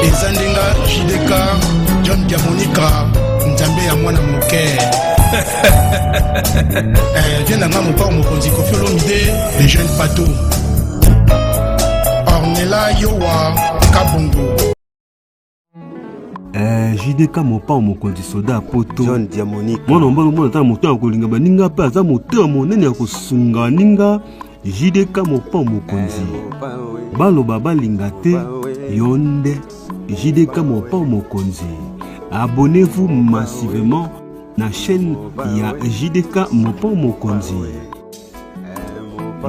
Eza ndenga JDK John Diamonica Nzambe ya mwana moke. Eh, viens na nga mopao mokonzi Koffi Olomide le jeune Pato. Ornella Yowa Kabongo. Eh, JDK mopao mokonzi soda ya poto John Diamonique mwana mobali omona ata na motema ya kolinga baninga mpe aza motema monene ya kosunga baninga JDK mopao mokonzi baloba balinga te yo nde JDK mopao mokonzi abonnez-vous massivement na chaîne ya JDK mopao mokonzi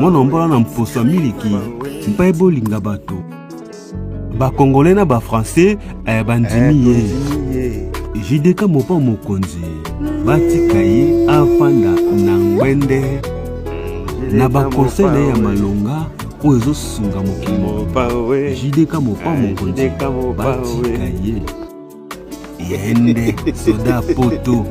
mwana mbola na mposo ya miliki mpe bolinga bato bakongolais na bafrançais eh, bandimi ye jdk mopa mokonzi batika ye afanda na ngwende na bakonseil na ye ya malonga oyo ezosunga mokili mobimba jdk mopa mokonzi batika ye ye nde soda poto.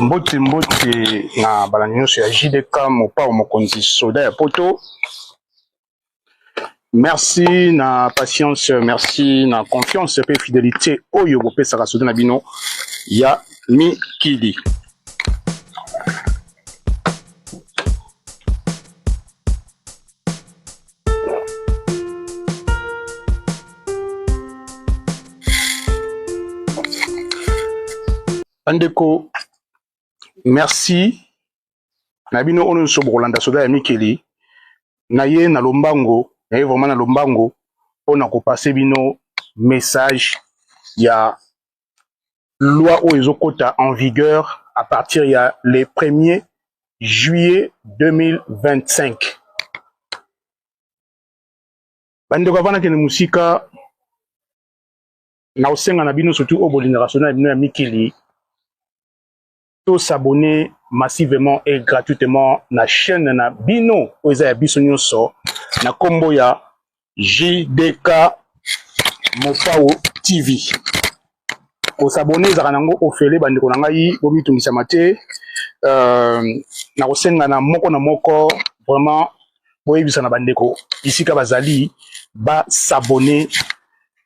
Mbote mbote na balandi nyonso ya JDK Mopao Mokonzi soda ya poto. Merci na patience, merci na confiance pe fidelité oyo bopesaka soda na bino ya mikili. Bandeko, merci na bino oyo nyonso bokolanda soda ya mikili na ye na lombango na ye vraiment na lombango mpo na kopase bino message ya loi oyo ezokota en vigueur à partir ya le 1er juillet 2025. Bandeko avant nakende mosika na kosenga na bino surtout oyo bolingaka soda na bino ya mikili to s'abonner massivement et gratuitement na chaîne na bino oyo eza ya biso nyonso na kombo ya JDK Mopao TV. Kosabone ezalaka nango ofele bandeko na ngai, bomitungisama te. Euh, nakosenga na moko na moko vraiment boyebisa na bandeko bisika bazali ba s'abonner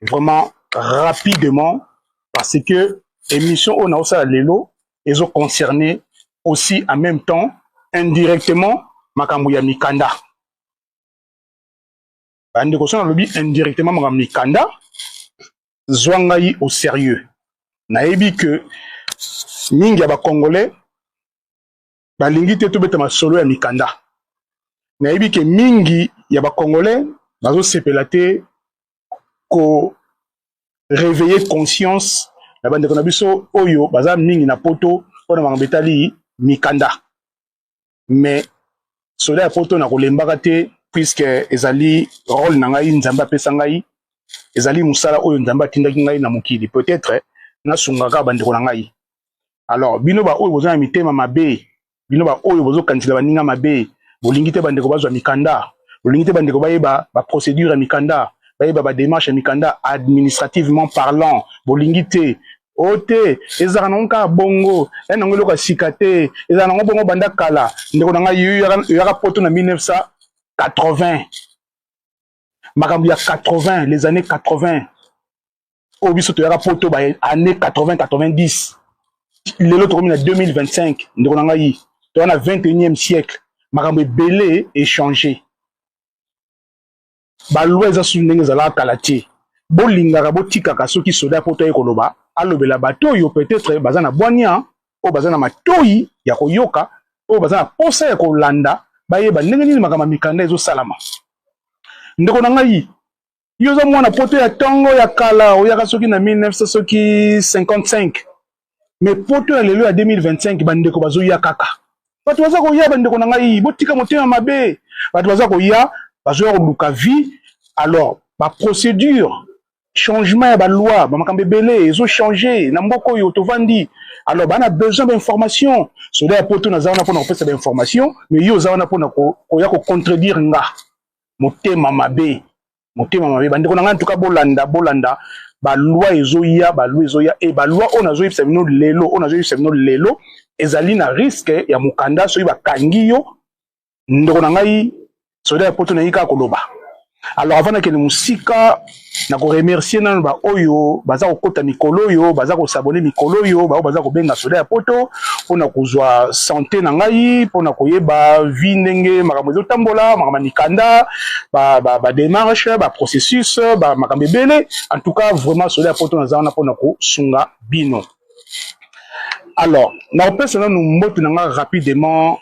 vraiment rapidement parce que émission oyo naosala lelo ezo concerner aussi en même temps indirectement makambo ya mikanda. Bandeko, soki nalobi indirectement makambo mikanda, zwa ngai au sérieux. Nayebi que mingi ya ba Congolais balingi te tobeta masolo ya mikanda. Nayebi que mingi ya ba Congolais bazosepela te ko réveiller conscience na bandeko na biso oyo baza mingi na poto mpo na makambo etali mikanda. Mais soda ya poto na kolembaka te puisque ezali rôle na ngai, Nzambe apesa ngai, ezali mosala oyo Nzambe atindaki ngai na mokili, peut-être nasungaka bandeko na ngai. Alors bino ba oyo boza na mitema mabe, bino ba oyo bozokanisela baninga mabe, bolingi te bandeko bazwa mikanda, bolingi te bandeko bayeba ba procédure ya mikanda, bayeba ba démarche ya mikanda administrativement parlant, bolingi te o te ezalaka nango kaka bongo, ya nango eloko ya sika te, ezalaka nango bongo banda kala. Ndeko na ngai, oyaka poto na 1980, makambo ya 80, les années 80 oyo biso toyaka poto ba année 80 90, lelo tokomi na 2025. Ndeko na ngai, toza na 21e siècle, makambo ebele échanger, baloi eza susu ndenge ezalaka kala te. Bolingaka botikaka, soki soda poto aye koloba, alobela bato oyo peut-être baza na bwania, oyo baza na matoi ya koyoka, oyo baza na posa ya kolanda, bayeba ndenge nini makambo ya mikanda ezosalama. Ndeko na ngai, yo oza mwana poto ya ntongo ya kala, oyaka soki na 1900 soki 55, mais poto ya lelo ya 2025, bandeko bazoya kaka, bato baza koya. Bandeko na ngai, botika motema mabe, bato baza koya, bazoya koluka vie. Alors Baprocédure, changement ya baloi, bamakambo ebele ezochange na mboka oyo tovandi. Alors bana besoin bainformation. Soda ya Poto naza wana mpona kopesa bainformation, mais yo oza wana mpona koya kocontredire nga. Motema mabe, motema mabe. Bandeko na ngai, ntuka bolanda, bolanda baloi ezoya, baloi ezoya. E baloi oyo nazoyebisa bino lelo, oyo nazoyebisa bino lelo, ezali na risque ya mokanda soki bakangi yo. Ndeko na ngai soda ya Poto, nayi kaka koloba. Alors, avant nakende mosika, na koremercier nano baoyo baza kokɔta mikolo oyo, baza kos'abonner mikolo oyo, baoyo baza kobenga soda ya Poto mpona kozwa santé na ngai, mpona koyeba vie ndenge makambo ezotambola, makambo ya mikanda, badémarche, baprocessus, makambo ebele. En tout cas, vraiment, soda ya Poto naza wana mpona kosunga bino. Alors, nakopesa nanu mbote na nga rapidement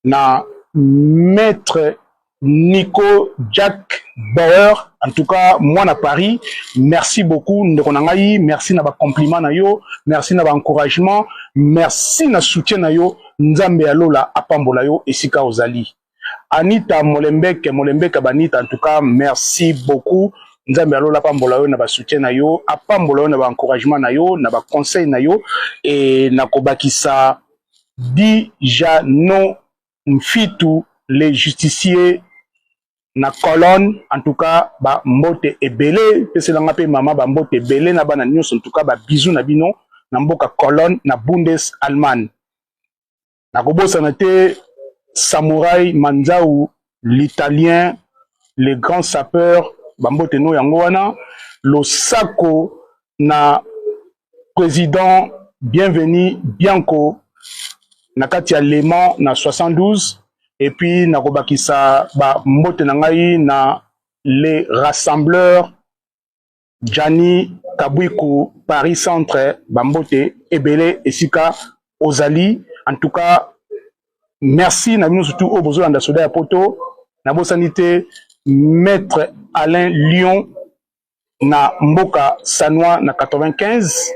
na maître Nico Jack Bauer, en tout cas, moi à Paris, merci beaucoup, ndeko na ngai, merci na ba compliment na yo, merci na ba encouragement, merci na soutien na yo, Nzambe ya lola apambola yo esika ozali. Anita Molembeke, Molembeke Banita, en tout cas, merci beaucoup. Nzambe ya lola apambola yo na ba soutien na yo, apambola yo na ba encouragement na yo, na ba conseil na yo et na kobakisa Dijano Mfitu, les justiciers na Cologne. En tout cas, bambote ebele, peselanga mpe mama bambote ebele na bana nyonso. En tout cas, babisous na bino na mboka Cologne, na Bundes Allemagne. Nakobosana te Samurai Manzau, l'Italien, le grand sapeur, bambote no yango wana. Losako na président Bienvenu Bianco na kati ya Léman na 72. Et puis nakobakisa bambote na ngai na les rassembleurs Gianni Kabwiku, Paris Centre, bambote ebele esika ozali. En tout cas, merci na bino surtout oyo bozolanda soda ya Poto. Nabosani te maître Alain Lyon na mboka Sanoi na 95,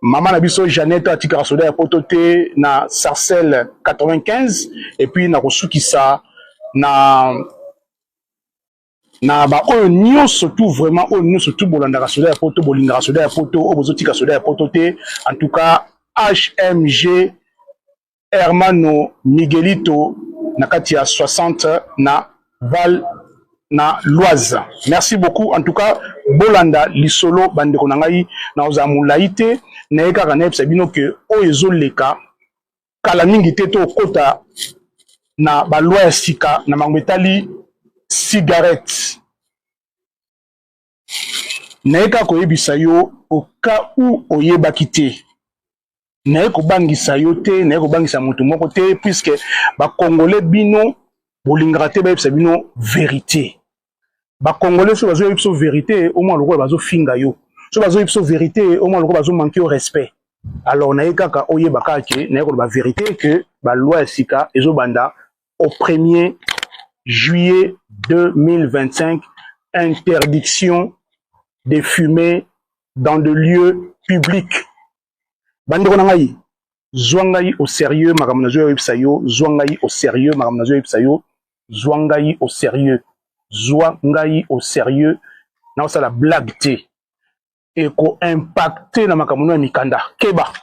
mama na biso Jeannette atikaka soda ya Poto te na Sarcelles 95. Et puis nakosukisa na baoyo nyonso tout, vraiment, oyo nyonso tout bolandaka soda ya Poto, bolingaka soda ya Poto, oyo bozotika soda ya Poto te. En tout cas, HMG Hermano Miguelito na kati ya 60 na Val na Loise, merci beaucoup. En tout cas, bolanda lisolo, bandeko na ngai. Nakozala molai te, naye kaka nayebisa bino ke oyo ezoleka kala mingi te, to okota na baloi ya sika na makambo etali cigarette. Naye kaka koyebisa yo au cas où oyebaki te. Naye kobangisa yo te, naye kobangisa motu moko te, puisque Bacongolais, bino bolingaka te bayebisa bino vérité. Bacongolais, soki bazoyebi biso vérité, omwa lokola bazofinga yo. Soki bazoyebi biso vérité, omwa lokola bazomanquer yo respect. Alors, naye kaka oyeba kaka ke naye koloba vérité ke baloi ya sika ezobanda au 1er juillet 2025, interdiction de fumer dans de lieux publics. Bandeko na ngai, zwa ngai au sérieux makambo nazoyebisa yo, zwa ngai au sérieux makambo nazoyebisa yo, zwa ngai au sérieux, zwa ngai au sérieux. Naosala blague te, ekoimpacter na makambo no ya mikanda, keba.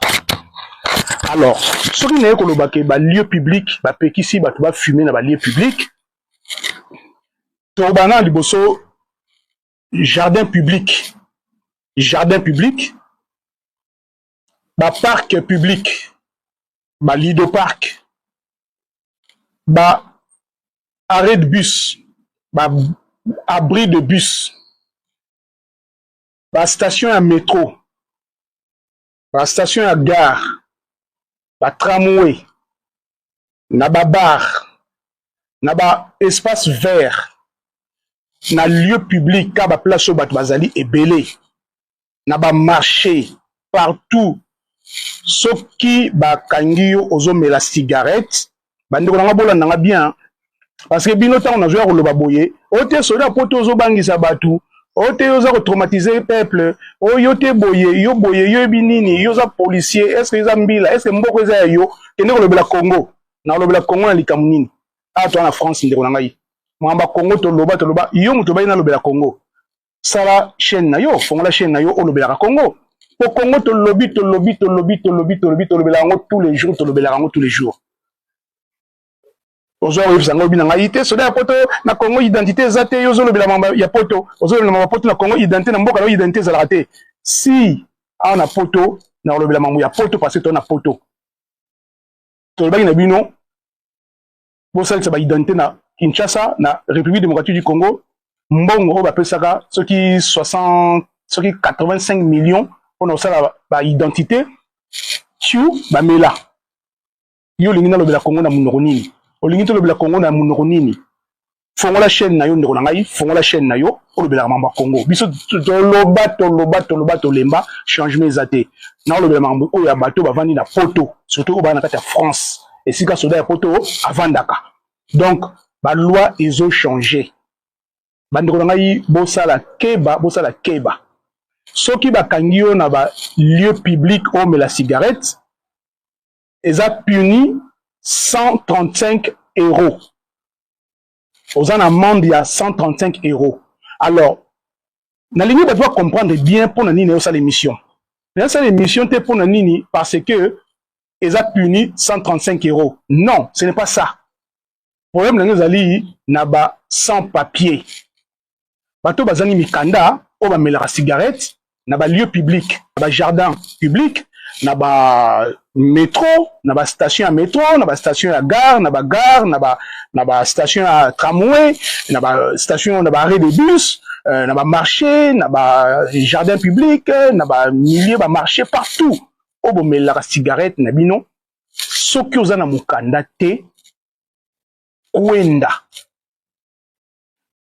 Alors, soki naye koloba ke balieu public, bapekisi bato bafumer na balieu public, tokobanda na liboso jardin public, jardin public, baparc public, balido park, ba arrêt de bus, ba abri de bus, bastation ya métro, bastation ya gare, batramway, na babar, na baespace vert, na lieu public, ka baplace oyo bato bazali ebele, na bamarché, partout, soki bakangi yo ozomela cigarette. Bandeko na nga, bolanda nga bien, parce que bino, ntango nazoya koloba boye, o te soda Poto ozobangisa bato, o te oza kotraumatiser peuple, o yo te boye, yo boye, yo yebi nini, yo oza policier, est ce que eza mbila, est ce que mboka eza ya yo? Kende kolobela Congo. Nakolobela Congo na likambo nini? Awa toza na France, ndeko na ngai. Makambo ya Congo, toloba, toloba, yo moto obai nalobela Congo. Sala chaîne na yo, fongola chaîne na yo olobelaka Congo. Po Congo tolobi tolobi tolobi tolobi tolobi tolobelaka yango tous les jours, tolobelaka yango tous les jours. Ozwa oyebisa ngai obi na ngai te soda ya poto na Congo identité eza te, yo ozolobela mamba ya poto, ozolobela mamba poto na Congo identité na mboka na yo identité ezalaka te. Si awa na poto na kolobela mambo ya poto parce que to na poto. Tolobaki na bino bosalisa ba identité na Kinshasa na République démocratique du Congo, mbongo oyo bapesaka soki 60 soki 85 millions mpona kosala ba identité tiu bamela. Yo olingi nalobela Congo na monoko nini? Olingi tolobela Congo na monoko nini? Fongola chaîne na yo ndeko na ngai, fongola chaîne na yo olobelaka mambo ya Congo. Biso toloba toloba toloba tolemba, changement eza te. Naolobela makambo oyo ya bato bavandi na poto, surtout oyo baa na kati ya France, esika soda ya poto avandaka. Donc ba loi ezo changer. Bandeko na ngai, bosala keba, bosala keba. Soki bakangi yo na ba lieu public omela cigarette, eza puni 135 euros. Oza na amende ya 135 euros. Alors, nalingi bato ba comprendre bien mpona nini osala émission. Nasala émission te mpona nini, parce que eza puni 135 euros. Non, ce n'est pas ça. Problème nango ezali na ba sans papier. Bato bazangi mikanda oyo bamelaka cigarette na ba lieu public, na ba jardin public, na ba métro, na ba station ya métro, na ba station ya gare, na ba gare, na ba station ya tramway, na ba station, na ba arrêt de bus, na ba marché, na ba jardin public, na ba milieu ba marché, partout oyo bomelaka cigarette na bino, soki oza na mokanda te, kwenda.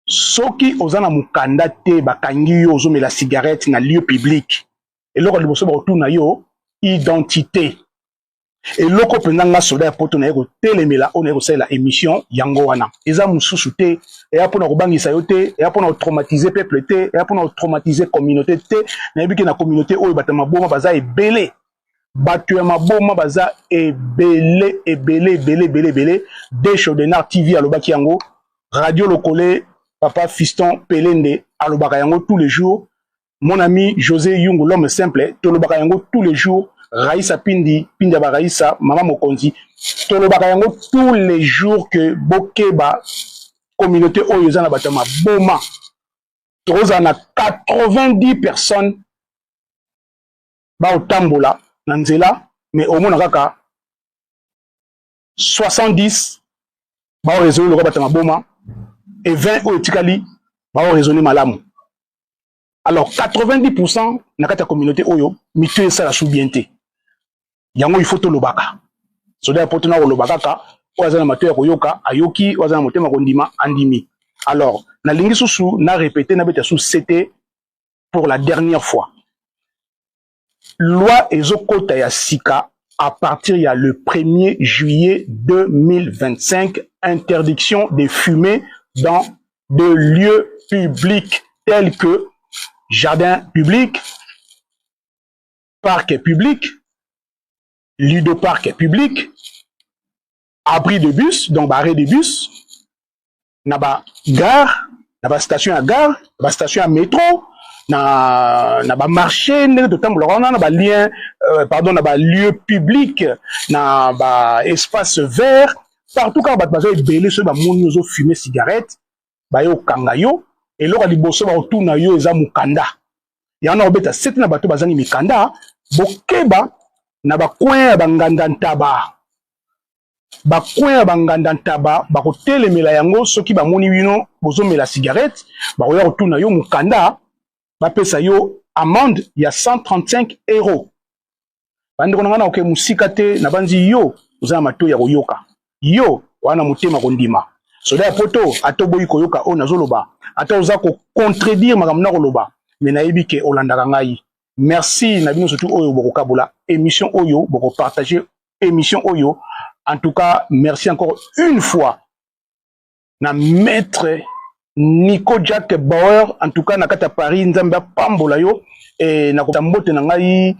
Soki oza na mokanda te, bakangi yo ozomela cigarette na lieu public, eloko ya liboso bakotuna yo identité. Eloko mpenza nga soda ya poto naye kotelemela oyo naye kosalela émission yango wana, eza mosusu te, eya mpona kobangisa yo te, eya mpona kotraumatiser peuple te, eya mpona kotraumatiser communauté te. Nayebi ke na communauté oyo bato ya maboma baza ebele, bato ya maboma baza ebele ebele ebele ebele ebele. Deshodenar TV alobaki yango, Radio Lokole, papa Fiston Pelende alobaka yango tous les jours, mon ami José Yungu, l'homme simple, tolobaka yango tous les jours, Raïssa Pindi Pindi ya Baraïssa, mama mokonzi, tolobaka yango tous les jours que bokeba, communauté oyo eza na bato ya maboma. Tokozala na 90 personnes baotambola na nzela, mais omona kaka 70 baoraisonner lokola bato ya maboma et 20 oyo etikali baoraisonner malamu. Alors 90% na kati ya communauté oyo mito esala su bien te. Yango il faut tolobaka. Soda ya poto na koloba kaka, oyo aza na matoi ya koyoka ayoki, oyo aza na motema kondima andimi. Alors nalingi susu na répéter, nabeta su c'était pour la dernière fois, loi ezokota ya sika à partir ya le 1er juillet 2025, interdiction de fumer dans des lieux publics tels que jardin public, parc public, ludoparc public, abri de bus, donc arrêt de bus, na ba gare, na ba station ya gare, na ba station ya métro, na ba marché ndenge totambolaka wana, na ba lien pardon, na ba lieu public, na ba espace vert, partout kaka bato baza ebele. Soki bamoni ozofumer cigarette, baye okanga yo. Eloko ya liboso bakotuna yo eza mokanda. Yango na kobeta sete na bato bazangi mikanda, bokeba na bacoin ya banganda ntaba. Bacoin ya banganda ntaba bakotelemela yango. Soki bamoni bino bozomela cigarette, bakoya kotuna yo mokanda, bapesa yo amende ya 135 euro. Bandeko na ngai, na koke mosika te. Nabanzi yo oza na matoi ya koyoka, yo wana motema kondima. Soda ya poto, ata oboyi koyoka oyo nazoloba, ata oza kocontredire makambo na koloba, me nayebi ke olandaka ngai. Merci na bino, surtout oyo bokokabola émission oyo, bokopartager émission oyo. En tout cas, merci encore une fois na maître Nico Jack Bauer, en tout cas na kati ya Paris, Nzambe apambola yo. E na mbote na ngai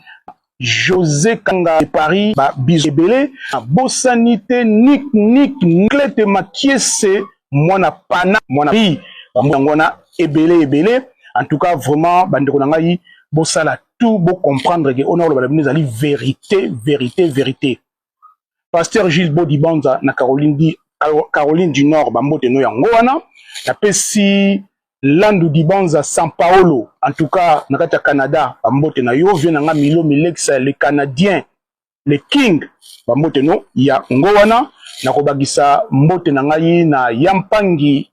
José Kanga de Paris, ba bisous ebele. Bosani te Nick Nick Clete Makiese, mwana pana mwana ri, yango wana ebele ebele. En tout cas, vraiment, bandeko na ngai, bosala tout bocomprendre ke oyo nakoloba na bino ezali vérité, vérité, vérité. Pasteur Gilles Bodibanza na Caroline, di, Caroline du Nord, bambote no yango wana. Napesi Landu Dibanza San Paolo, en tout cas na kati ya Canada, bambote na yo. Vieux na nga Milo Milexa, le Canadien, le King, bambote no yango wana. Nakobakisa mbote na ngai na Yampangi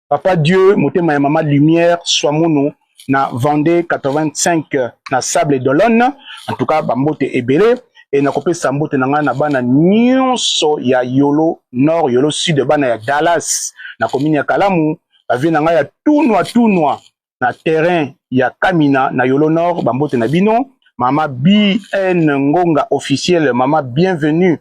Papa Dieu, motema ya mama Lumière Swamunu na Vendée 85 na Sable d'Olonne. En tout cas, bambote ebele. E nakopesa mbote na ngai na bana nyonso ya Yolo Nord, Yolo Sud, bana ya Dallas na commune ya Kalamu, bavieux na ngai ya Tunwa Tunwa na terrain ya Kamina na Yolo Nord, bambote na bino. Mama BN Ngonga officiel, mama bienvenue,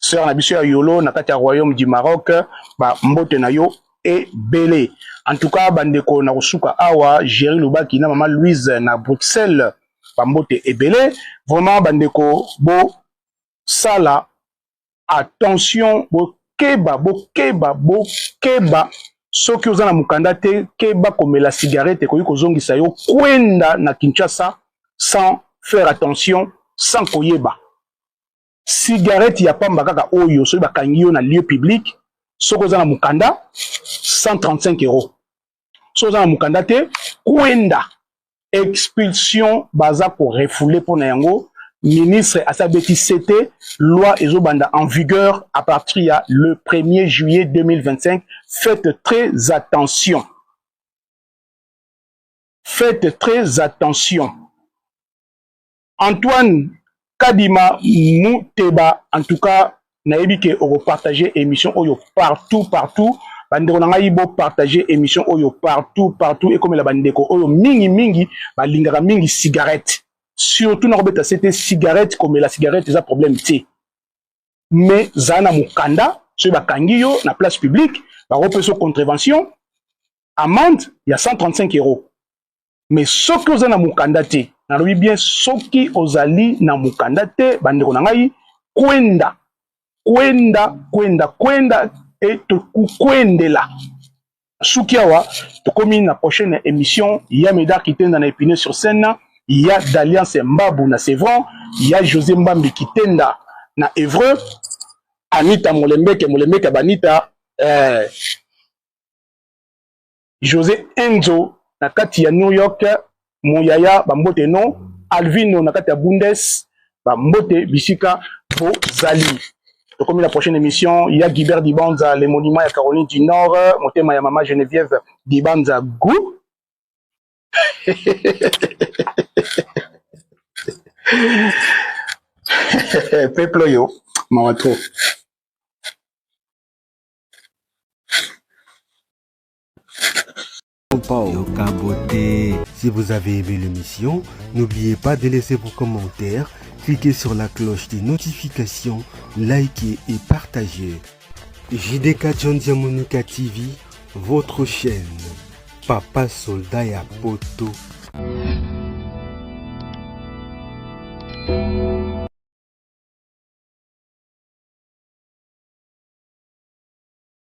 sœur na biso ya Yolo na kati ya Royaume du Maroc, bambote na yo ebele. En tout cas, bandeko, na kosuka awa. Jerry Lubaki na mama Louise na Bruxelles, bambote ebele. Vraiment, bandeko, bosala attention, bokeba, bokeba, bokeba. Soki oza na mokanda te, keba komela cigarette, ekoki kozongisa yo kwenda na Kinshasa sans faire attention, sans koyeba. Cigarette ya pamba kaka oyo, soki bakangi yo na lieu public, soki oza na mokanda, 135 euros. Soki oza na mokanda te, kwenda, expulsion. Baza korefouler mpo na yango. Ministre asabeti ct loi ezobanda en vigueur à partir ya le 1er juillet 2025. Faites très attention, faites très attention. Antoine Kadima Muteba, en tout cas nayebi ke okopartage émission oyo partout, partout. Bandeko na ngai, bopartage émission oyo partout, partout, ekomela bandeko oyo mingimingi balingaka mingi cigarette. Surtout nakobeta se te, cigarette, komela cigarette eza problème te, mais zala na mokanda. Soki bakangi yo na place publique, bakopesa contravention, amende ya 135 euros. Mais soki oza na mokanda te, nalobi bien, soki ozali na mokanda te, bandeko na ngai, kwenda, kwenda, kwenda, kwenda e tokukwendela. Suki awa, tokomi na prochaine émission. Ya Medar Kitenda na Épinay sur Seine, ya d'Alliance Mbabu na Sevran, ya José Mbambi Kitenda na Évreux, Anita Molembeke, Molembeke Banita, José Enzo na kati ya New York, Moyaya, bambote no. Alvino na kati ya Bundes, bambote bisika bozali. Tokomi la prochaine émission. Ya Guibert Dibanza, le monument ya Caroline du Nord, motema ya mama Geneviève Dibanza Gou. Peuple oyo, mawa trop. Yoka beauté. Si vous avez aimé l'émission, n'oubliez pas de laisser vos commentaires, cliquez sur la cloche des notifications, likez et partagez. JDK John Diamonica TV, votre chaîne. Papa Soldat ya Poto.